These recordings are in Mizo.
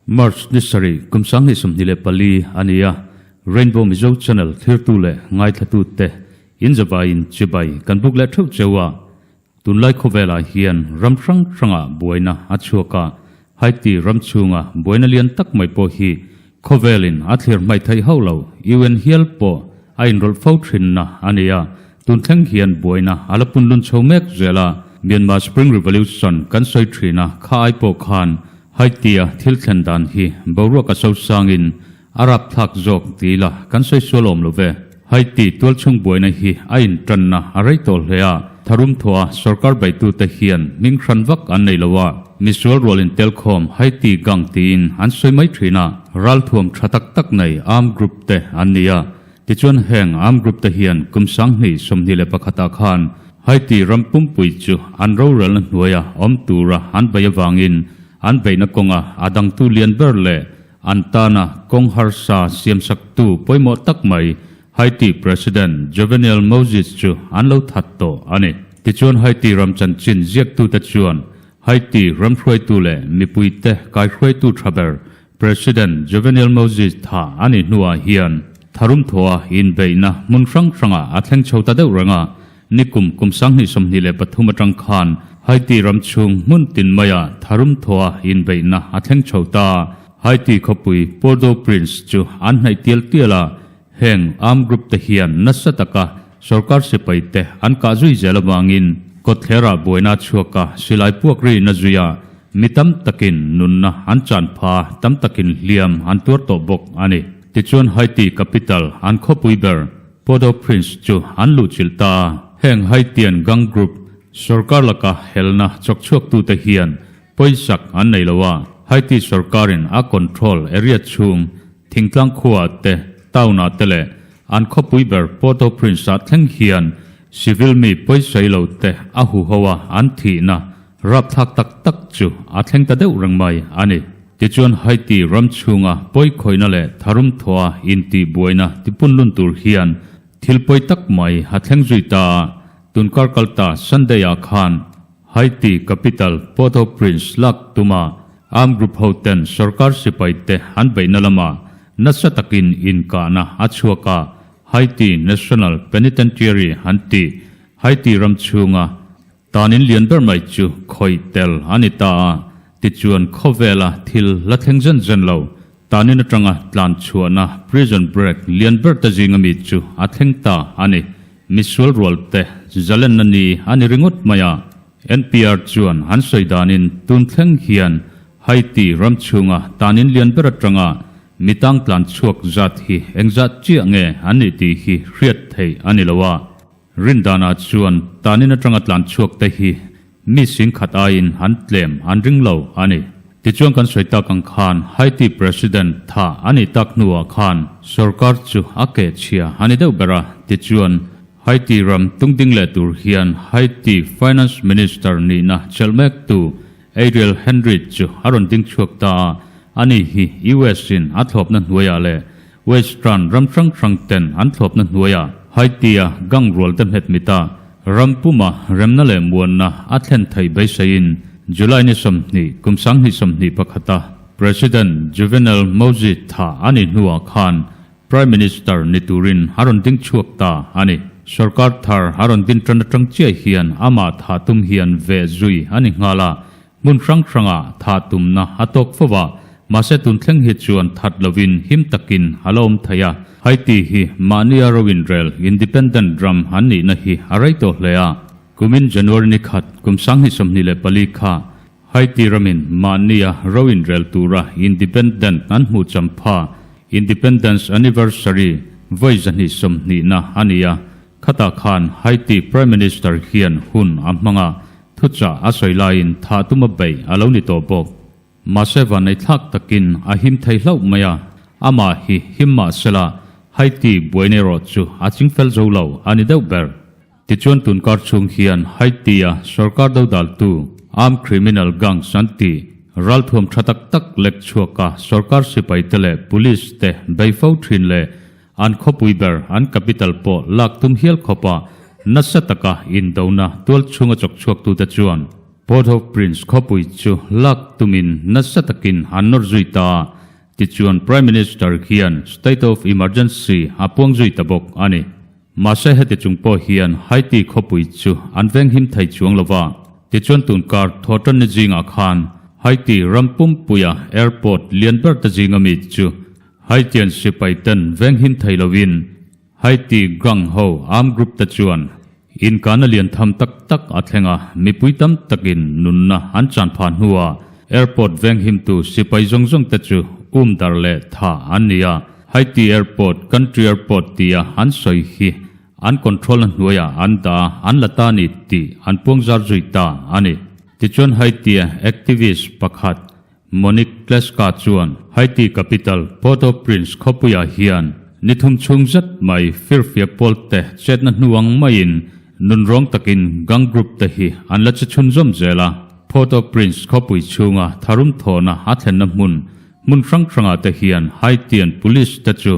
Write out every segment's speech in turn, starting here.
March ni sarih kum 2024 a ni a, Rainbow Mizo Channel thirtu leh ngaithlatute inzavaiin chibai kan buk leh theuh cheu a. Tunlai khawvelah hian ram hrang hrangah buaina a chhuak a, Haiti ram chhunga buaina lian tak mai pawh hi khawvelin a thlir hmaih theih hauh lo, UN hial pawh a inrawlh fo thinna a ni a, tun thleng hian buaina a la punlun chho mek zel a, Myanmar Spring Revolution kan sawi thin a, kha ai pawh khan Haiti-a thil thlen dan hi boruak a sosangin A rapthlak zawk ti ila kan sawi sual awm lo ve. Haiti tualchhung buaina hi a intanna a rei tawh hle a, tharum thawh a sorkar beitute hian hming hran vak an nei lo a, misual rual intelkhawm Haiti gang tiin an sawi mai thin a, ralthuam tha tak tak nei armed group te an ni a. Tichuan heng armed group te hian kum 2021 ah khan Haiti ram pumpui chu an rorelna hnuaia awm tura an bei avangin an beihna kawnga a dangtu lian ber leh An tana kawng harsa siamsaktu pawimawh tak mai Haiti President Jovenel Moses chu an lo that tawh a ni. Tichuan Haiti ram chanchin ziaktute chuan Haiti ram hruaitu leh mipuite kaihruaitu tha ber President Jovenel Moses tha a nih hnuah hian tharum thawha inbeihna hmun hrang hrangah a thleng chho ta deuh reng a, Nikum kum 2023 atang khan Haiti ram chhung hmun tin maia tharum thawha inbeihna a thleng chho ta. Haiti khawpui Port-au-Prince chu an hnaih tial tial a, heng armed group te hian nasa taka sorkar sipai te an kah zui zel avangin kawtthlerah buaina a chhuak a, silai puak ri na zui a, mi tam takin nunna an chan pha, tam takin hliam an tuar tawh bawk a ni. Tichuan Haiti capital an khawpui ber Port-au-Prince chu an luhchilh ta a, heng Haitian gang group sorkar laka helna chawkchhuaktute hian pawisak an nei lo a, Haiti sorkarin a control area chhung thingtlang khuaah te, town-ah te leh an khawpui ber Port-au-Prince-ah thleng hian civil mi pawisai lo te a huho a an thihna rapthlak tak tak chu a thleng ta deuh reng mai a ni. Tichuan Haiti ram chhunga pawikhawihna leh tharum thawha intihbuaina tipunlun tur hian thil pawi tak mai a thleng zui ta a, tunkar kalta Sunday-ah khan Haiti capital Port-au-Prince lak tuma armed group hoten sorkar sipaite an beihna lamah nasa takin inkahna a chhuak a, Haiti National Penitentiary an tih Haiti ram chhunga Tanin lian ber mai chu khawih tel a ni ta a, tichuan khawvela thil la thleng zen zen lo. Tanin atanga tlan chhuahna prison break lian ber te zinga mi chu a thleng ta a ni. Misual rual te zalenna ni a ni ringawt mai a. NPR chuan an sawi danin tun thleng hian Haiti ram chhunga tanin lian ber atanga mi tang tlan chhuak zat hi engzat chiah nge an nih tih hi hriat theih a ni lo a. Rindanah chuan tanin atanga tlan chhuak te hi mi singkhat aiin an tlem an ring lo a ni. Tichuan kan sawi tak ang khan Haiti President tha a nih tak hnuah khan sorkar chu a keh chhia a ni deuh ber a. Tichuan Haiti ram tungding leh tur hian Haiti Finance Minister nihna chelh mek tu Ariel Henry chu a rawn ding chhuak ta a, ani hi US in a thlawpna hnuaiah leh Western ram hrang hrang ten an thlawpna hnuaiah Haiti-a gang rual te hmet mita ram puma remna leh muanna a thlen theih beiseiin July ni 20 kum 2021 a President Jovenel Moise tha a nih hnuah khan Prime Minister ni turin a rawn ding chhuak ta a ni. Sorkar thar a rawn din tan atang chiah hian amah tha tum hian veh zui a ni nghal a, Hmun hrang hrangah tha tumna a tawk fo a, mahse tun thleng hi chuan that lovin him takin a la awm thei a. Haiti hi mahnia ro inrel, independent, ram an nihna hi a rei tawh hle a. Kumin January ni khat kum 2024 kha Haiti ramin mahnia ro inrel tura independent an hmuh champha, Independence Anniversary, vawi 220na a ni a. Khatah khan Haiti Prime Minister hian hun a hmang a, Thuchah a sawi laiin thah tuma beih a lo ni tawh bawk. Mahse vannei thlak takin a him thei hlauh mai a, amah hi him mah sela Haiti buaina erawh chu a chingfel zo lo a ni deuh ber. Tichuan tunkar chhung hian Haiti-a sorkar dodaltu armed criminal gangs an tih ralthuam tha tak tak lek chhuaka sorkar sipaite leh police te bei fo thin leh. An khawpui ber, an capital pawh lak tum hial khawpa nasa taka indona tual chhunga chawk chhuaktute chuan Port-au-Prince khawpui chu lak tumin nasa takin an nawr zui ta a, tichuan Prime Minister hian State of Emergency a puang zui ta bawk a ni. Mahse heti chung pawh hian Haiti khawpui chu an venghim thei chuang lo va, tichuan tunkar thawhtanni zingah khan Haiti ram pumpuia airport lian ber te zinga mi chu Haitian sipai ten venghim thei loin Haiti gang ho armed group te chuan inkana lian tham tak tak a thleng a, mipui tam takin nunna an chan phah hnuah airport venghimtu sipai zawng zawng te chu um dar leh tha an ni a. Haiti airport, country airport tia an sawi hi an control na hnuaiah an dah a, an la ta ni tih an puang zar zui ta a ni. Tichuan Haiti-a activist pakhat Monique Tleska chuan Haiti capital Port-au-Prince khawpuiah hian ni thum chhung zet mai firfiak pawl te chetna hnu ang maiin nunrawng takin gang group te hi an la che chhunzawm zel a. Port-au-Prince khawpui chhunga tharum thawhna a thlenna hmun Hmun hrang hrangah te hian Haitian Police te chu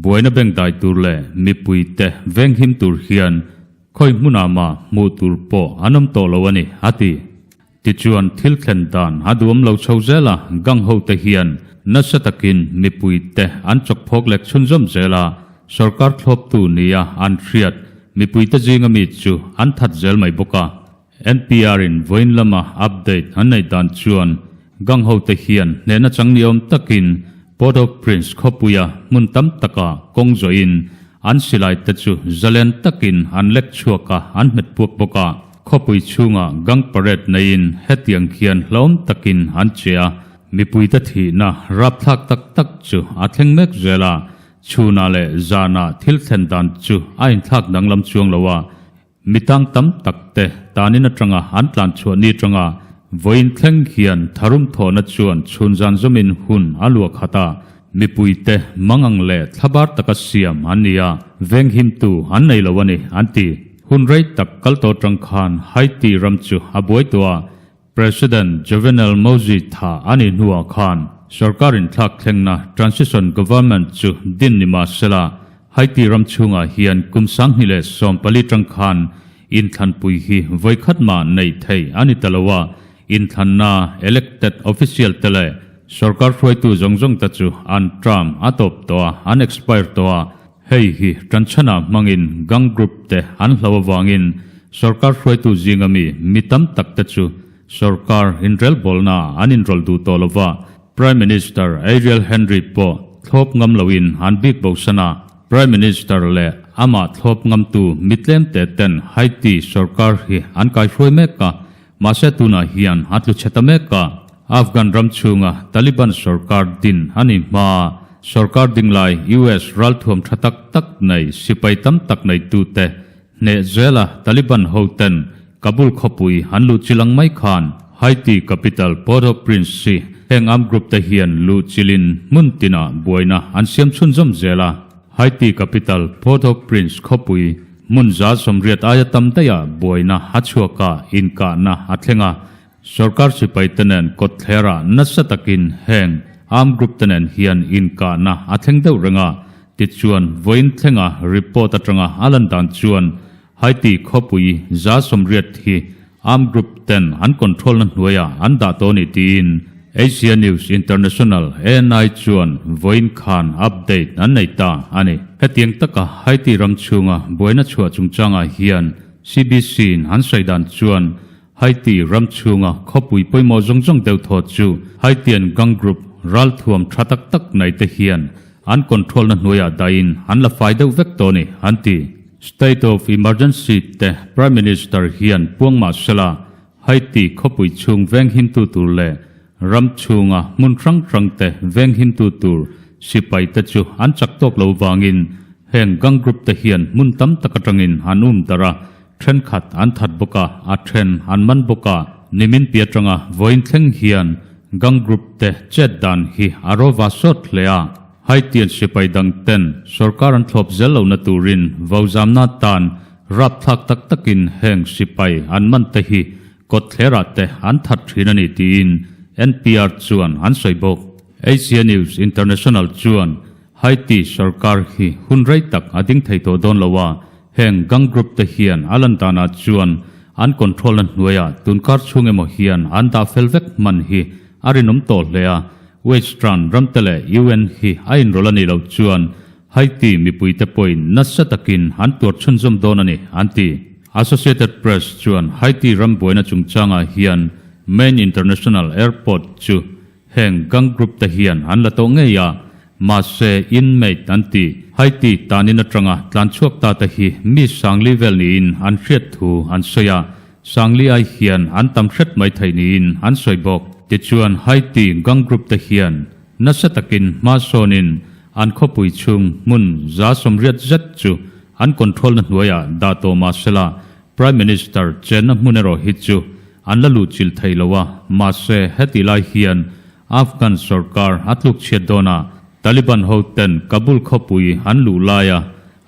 buaina bengdai tur leh mipui te venghim tur hian khawi hmunah mah hmuh tur pawh an awm tawh lo a ni, a ti. Tichuan thil thlen dan a duam lo chho zel a, gang ho te hian nasa takin mipui te an chawk phawk lek chhunzawm zel a, sorkar thlawptu nia an hriat mipui te zinga mi chu an that zel mai bawk a. NPR in vawiin lama update an neih dan chuan gang ho te hian hnehna chang ni awm takin Port-au-Prince khawpuia hmun tam taka kawng zawhin an silai te chu zalen takin an lek chhuak a, an hmet puak bawk a. Khawpui chhungah gang parade neiin hetiang khian hlauhawm takin an che a, mipuite thihna rapthlak tak tak chu a thleng mek zel a, chhunah leh zanah thil thlen dan chu a inthlak danglam chuang lo a, Mi tang tam tak te tanin atanga an tlan chhuah ni atanga vawiin thleng hian tharum thawhna chuan chhun zan zawmin hun a luah khat a, mipui te mangang leh thlabar taka siam an ni a, venghimtu an nei lo a ni, an ti. Hun rei tak kal tawh atang khan Haiti ram chu a buai tawh a, President Jovenel Moise tha a nih hnuah khan sorkar inthlak thlengna Transition Government chu din ni mah sela, Haiti ram chhungah hian kum 2014 tang khan inthlanpui hi vawikhat mah neih theih a ni ta lo a, inthlanna elected official te leh sorkar hruaitu zawng zawng te chu an term a tawp tawh a, an expire tawh a, Hei hi tanchhanah hmangin gang group te an hlo avangin sorkar hruaitu zinga mi mi tam tak te chu sorkar inrelbawlna an inrawlh duh tawh lova, Prime Minister Ariel Henry pawh thlawp ngam loin an bik bosan a, Prime Minister leh amah thlawp ngamtu mi tlemte ten Haiti sorkar hi an kaihruai mek a, mahse tunah hian a tlu chhe ta mek a. Afghan ram chhunga Taliban sorkar din a ni hma. Sorkar ding lai US ralthuam tha tak tak nei sipai tam tak neitute hneh zela Taliban hoten Kabul khawpui an luh chilang mai khan Haiti capital Port-au-Prince hi heng armed group te hian luh chilin hmun tinah buaina an siam chhunzawm zel a. Haiti capital Port-au-Prince khawpui hmun 180 aia tam daihah buaina a chhuak a, inkahna a thleng a. Sorkar sipai te nen kawtthlerah nasa takin heng armed group te nen hian inkahna a thleng deuh reng a, tichuan vawiin thlenga report atanga a lan dan chuan Haiti khawpui 180 hi armed group ten an control na hnuaiah an dah tawh a ni tiin Asia News International, ANI, chuan vawiin khan update an nei ta a ni. Hetiang taka Haiti ram chhunga buaina chhuah chungchangah hian CBC-in an sawi dan chuan Haiti ram chhunga khawpui pawimawh zawng zawng deuh thaw chu Haitian gang group ralthuam tha tak tak nei te hian an control na hnuaiah dahin an la fai deuh vek tawh a ni, an ti. State of Emergency te Prime Minister hian puang mah sela Haiti khawpui chhung venghimtu tur leh ram chhunga hmun hrang hrang te venghimtu tur sipai te chu an chak tawk lo vangin heng gang group te hian hmun tam tak atangin an um darh a, Thenkhat an that bawk a, a then an man bawk a, nimin pi atanga vawiin thleng hian gang group te chet dan hi a rawva sawt hle a. Haitian sipai dang ten sorkar an thlawp zel lohna turin vauzamna tan rapthlak tak takin heng sipai an man te hi kawtthlerah te an that thin a ni tiin NPR chuan an sawi bawk. Asia News International chuan. Haiti sorkar hi hun rei tak a ding thei tawh dawn lo a, heng gang group te hian a lan danah chuan an control na hnuaiah tunkar chhung emaw hian an dah fel vek hman hi a rinawm tawh hle a, Western ram te leh UN hi a inrawlh a nih loh chuan Haiti mipuite pawhin nasa takin an tuar chhunzawm dawn a ni, an ti. Associated Press chuan Haiti ram buaina chungchangah hian Main International Airport chu Heng gang group te hian an la tawh ngei a, mahse inmate an ti. Haiti tanin atanga tlan chhuak ta te hi mi Sangli vel niin an hriat thu an sawi a, Sangli ai hian an tam hret mai thei niin an sawi bawk. Tichuan Haiti gang group te hian nasa takin hma sawnin an khawpui chhung hmun 180 zet chu an control na hnuaiah dah tawh mahsela Prime Minister chenna hmun erawh hi chu an la luhchilh thei lo a, mahse heti lai hian Afghan sorkar a tluk chhiat dawn a, Taliban ho ten Kabul khawpui an luh laia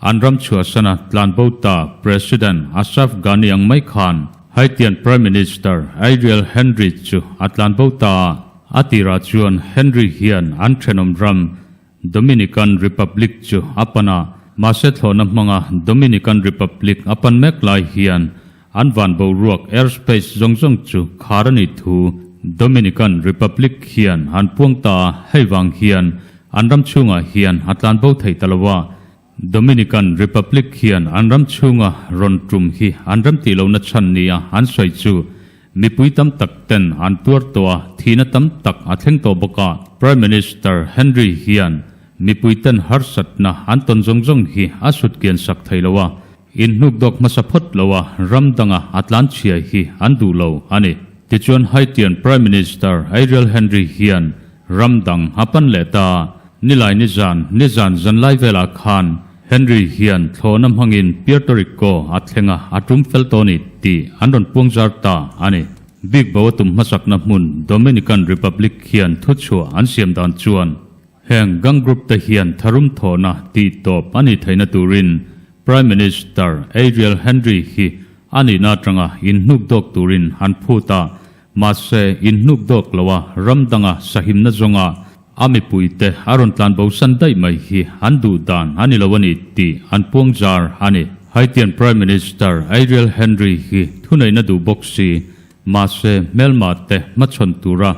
an ram chhuahsana tlanbo ta President Ashraf Ghani ang mai khan Haitian Prime Minister Ariel Henry chu a tlanbo ta a, a tirah chuan Henry hian an thenawm ram Dominican Republic chu a pan a, mahse thlawhna hmanga Dominican Republic a pan mek lai hian an van boruak airspace zawng zawng chu khar a nih thu Dominican Republic hian an puang ta a, hei vang hian an ram chhungah hian a tlan bo thei ta lo a. Dominican Republic hian an ram chhunga rawn tum hi an ram tih lohna chhan nia an sawi chu mipui tam tak ten an tuar tawh a, thihna tam tak a thleng tawh bawk a. Prime Minister Henry hian mipui ten harsatna an tawn zawng zawng hi a sut kian sak thei lo a, inhnuk dawk hmasa phawt lo a ram danga a tlan chhia hi an duh lo a ni. Tichuan Haitian Prime Minister Ariel Henry hian Ram dang a pan leh ta. Nilai nizan, nizan zanlai velah khan Henry hian thlawhna hmangin Puerto Rico a thleng a, a tum fel tawh a ni tih an rawn puang zar ta a ni. Bik bo a tum hmasakna hmun Dominican Republic hian thuchhuah an siam dan chuan heng gang group te hian tharum thawhna tih tawp a nih theihna turin Prime Minister Ariel Henry hi a nihna atanga inhnuk dawk turin an phut a, Mahse, inhnuk dawk lo a, ram danga sahimna zawnga a mipuite a rawn tlan bo san daih mai hi an duh dan a ni lo a ni tih an puang zar a ni. Haitian Prime Minister Ariel Henry hi thuneihna duh bawk si, mahse hmelma te hmachhawn tura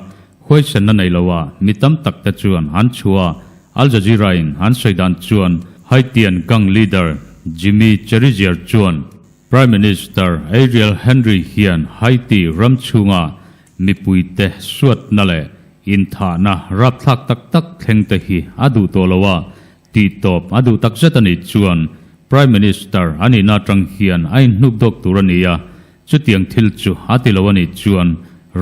huaisenna nei lo a mi tam tak te chuan an chhuah a, Al Jazeera in an sawi dan chuan Haitian gang leader Jimmy Cherizier chuan Prime Minister Ariel Henry hian Haiti ram chhunga mipuite suatna leh inthahna rapthlak tak tak thleng te hi a duh tawh lo a, tihtawp a duh takzet a nih chuan Prime Minister a nihna atang hian a inhnuk dawk tur a ni a, chutiang thil chu a ti lo a nih chuan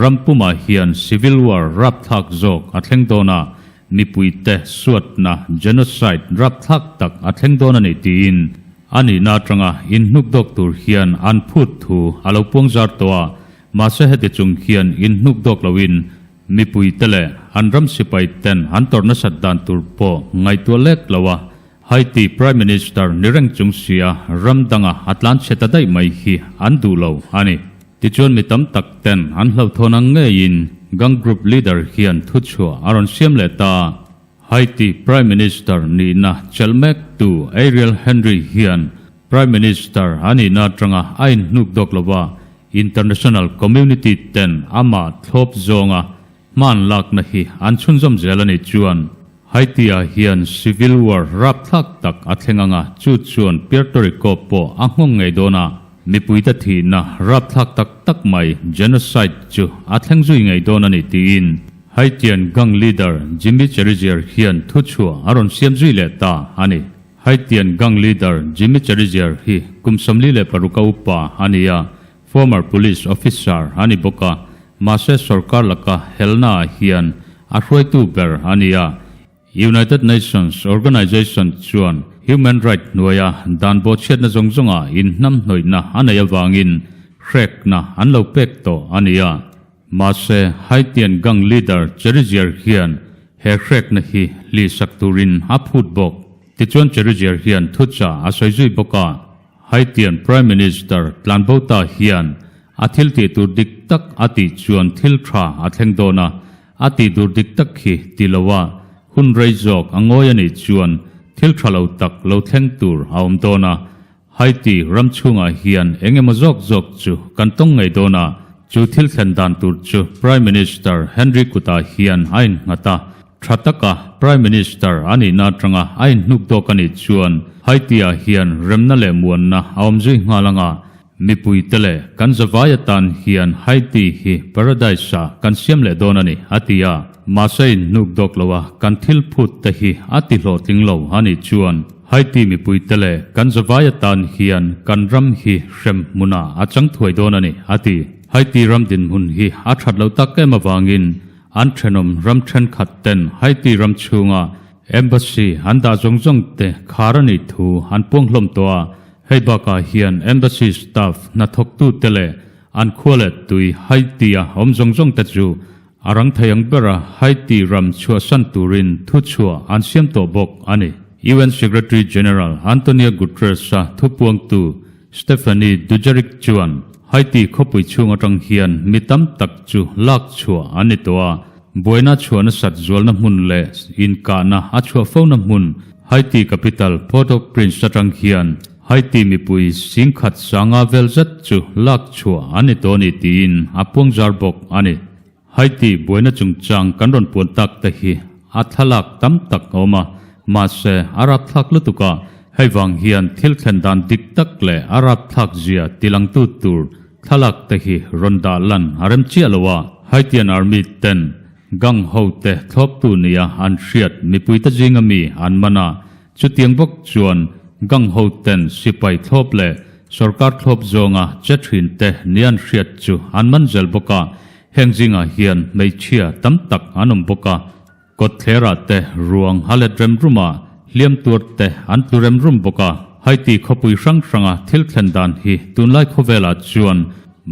ram pumah hian civil war rapthlak zawk a thleng dawn a, mipuite suatna genocide rapthlak tak a thleng dawn a ni tiin A nihna atanga inhnuk dawk tur hian an phut thu a lo puang zar tawh a, mahse heti chung hian inhnuk dawk loin mipuite leh an ram sipai ten an tawrh nasat dan tur pawh ngaihtuah lek lo a, Haiti Prime Minister ni reng chung sia ram danga a tlan chhe ta daih mai hi an duh lo a ni. Tichuan mi tam tak ten an hlauhthawn ang ngeiin gang group leader hian thuchhuah a rawn siam leh ta a. Haiti Prime Minister nihna chelh mek tu Ariel Henry hian Prime Minister a nihna atanga a inhnuk dawk lova international community ten amah thlawp zawnga hman lakna hi an chhunzawm zel a nih chuan Haiti-ah hian civil war rapthlak tak a thleng anga chu chuan Puerto Rico pawh a nghawng ngei dawn a, mipuite thihna rapthlak tak tak mai genocide chu a thleng zui ngei dawn a ni tiin Haitian gang leader Jimmy Cherizier hian thuchhuah a rawn siam zui leh ta a ni. Haitian gang leader Jimmy Cherizier hi kum 46 a upa a ni a, former police officer a ni bawk a, mahse sorkar laka helna ah hian a hruaitu ber a ni a. United Nations Organization chuan human right hnuaia dan bawhchhiatna zawng zawnga inhnamhnawihna a neih avangin hrekna an lo pek tawh a ni a. Mahse, Haitian gang leader Cherizier hian he hrekna hi hli sak turin a phut bawk. Tichuan Cherizier hian thuchah a sawi zui bawk a, Haitian Prime Minister Tlanbota hian a thil tih tur dik tak a tih chuan thil tha a thleng dawn a, a tih tur dik tak hi ti lo a. Hun rei zawk a ngawi a nih chuan thil tha lo tak lo thleng tur a awm dawn a, Haiti ram chhungah hian eng emaw zawk zawk chu kan tawng ngei dawn a, chu thil thlen dan tur chu Prime Minister Henry kutah hian a innghat a, tha taka Prime Minister a nihna atanga a inhnuk dawk a nih chuan Haiti-ah hian remna leh muanna a awm zui nghal anga, Mipuite leh kan zavai atan hian Haiti hi paradise-ah kan siam leh dawn a ni, a ti a. Mahse inhnuk dawk loa kan thil phut te hi a ti hlawhtling lo a nih chuan Haiti mipuite leh kan zavai atan hian kan ram hi hrem hmunah a chang thuai dawn a ni, a ti. Haiti ram dinhmun hi a that loh tak em avangin an thenawm ram thenkhat ten Haiti ram chhunga Embassy an dah zawng zawng te khar a nih thu an puang hlawm tawh a, hei bakah hian Embassy staff hnathawktute leh an khua leh tui Haiti-a awm zawng zawng te chu a rang thei ang bera Haiti ram chhuahsan turin thuchhuah an siam tawh bawk a ni. UN Secretary General Antonio Guterres-a thupuangtu Stephanie Dujarric chuan Haiti khawpui chhung atang hian mi tam tak chu lak chhuah an ni tawh a, buaina chhuah nasat zualna hmun leh inkahna a chhuah fona hmun Haiti capital Port-au-Prince atang hian Haiti mipui singkhat sanga vel zet chu lak chhuah an ni tawh a ni tiin a puangzar bawk a ni. Haiti buaina chungchang kan rawn puan tak te hi a thlalak tam tak a awm a, mahse a rapthlak lutuk a, hei vang hian thil thlen dan dik tak leh a rapthlak zia tilangtu tur thlalak te hi rawn dah lan a rem chiah lo a. Haitian Army ten gang ho te thlawptu nia an hriat mipuite zinga mi an man a, chutiang bawk chuan gang ho ten sipai thlawp leh sorkar thlawp zawnga che thin te nia an hriat chu an man zel bawk a, Heng zingah hian hmeichhia tam tak an awm bawk a, kawtthlerah te ruang a let rem rum a, hliam tuar te an tlu rem rum bawk a. Haiti khawpui hrang hranga thil thlen dan hi tunlai khawvelah chuan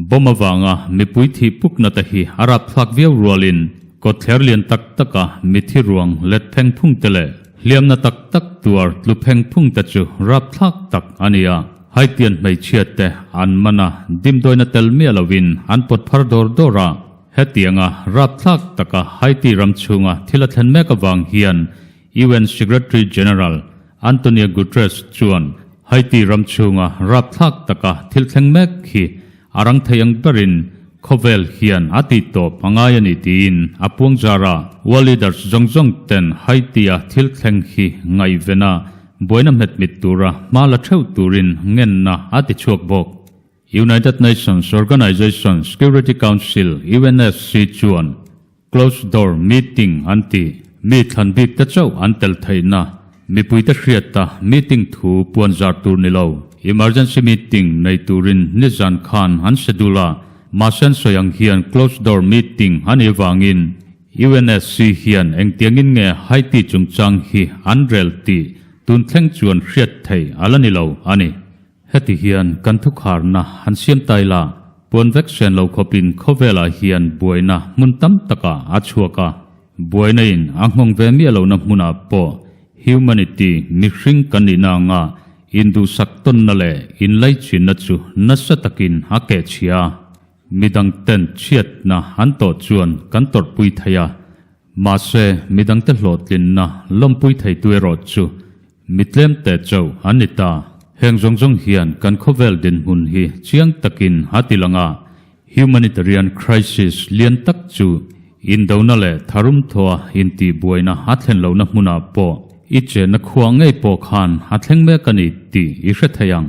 bomb avanga mipui thih pukna te hi a rapthlak viau rualin kawtthler lian tak taka mithi ruang let pheng phung te leh hliamna tak tak tuar tlu pheng phung te chu rapthlak tak a ni a. Haitian hmeichhia te an man a, dimdawina tel miah lovin an pawt phar dawr dawr a. Hetianga rapthlak taka Haiti ram chhunga thil a thlen mek avang hian UN Secretary General Antonio Guterres chuan Haiti ram chhunga rapthlak taka thil thleng mek hi a rang thei ang berin khawvel hian a tih tawp a ngai a ni tiin a puang zar a. World leaders zawng zawng ten Haiti-a thil thleng hi ngaihven a, buaina hmetmit tura hma la theuh turin ngenna a ti chhuak bawk. United Nations Organization Security Council, UNSC, chuan Closed door meeting an ti. Mi thlan bik te chauh an tel theihna. Mipuite hriata meeting thu puan zar tur ni lo. Emergency meeting nei turin nizan khan an schedule a, mahse an sawi ang hian closed door meeting a nih avangin UNSC hian engtiangin nge Haiti chungchang hi an rel tih tun thleng chuan hriat theih a la ni lo a ni. Heti hian kan thukharna han siam tai la, puan vek sen lo khawpin khawvelah hian buaina hmun tam takah a chhuak a. Buaina in a nghawng ve miah lohna hmunah pawh humanity, mihring kan nihna anga induhsak tawnna leh inlaichinna chu nasa takin a kehchhia a. Midang ten chhiatna an tawh chuan kan tawrhpui thei a, mahse midangte hlawhtlinna lawmpui theitu erawh chu mi tlem te chauh an ni ta. Heng zawng zawng hian kan khawvel dinhmun hi chiang takin a ti lang a, humanitarian crisis lian tak chu indona leh tharum thaw a intihbuaina a thlen lohna hmunah pawh i chenna khua ngei pawh khan a thleng mek a ni tih i hre thei ang.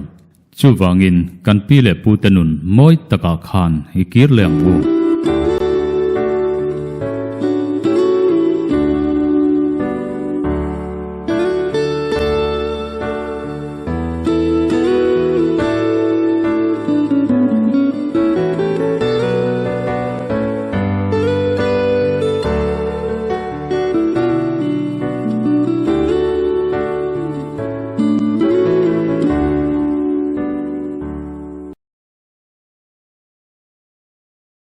Chuvangin kan pi leh pute nun mawi takah khan i kir leh ang u.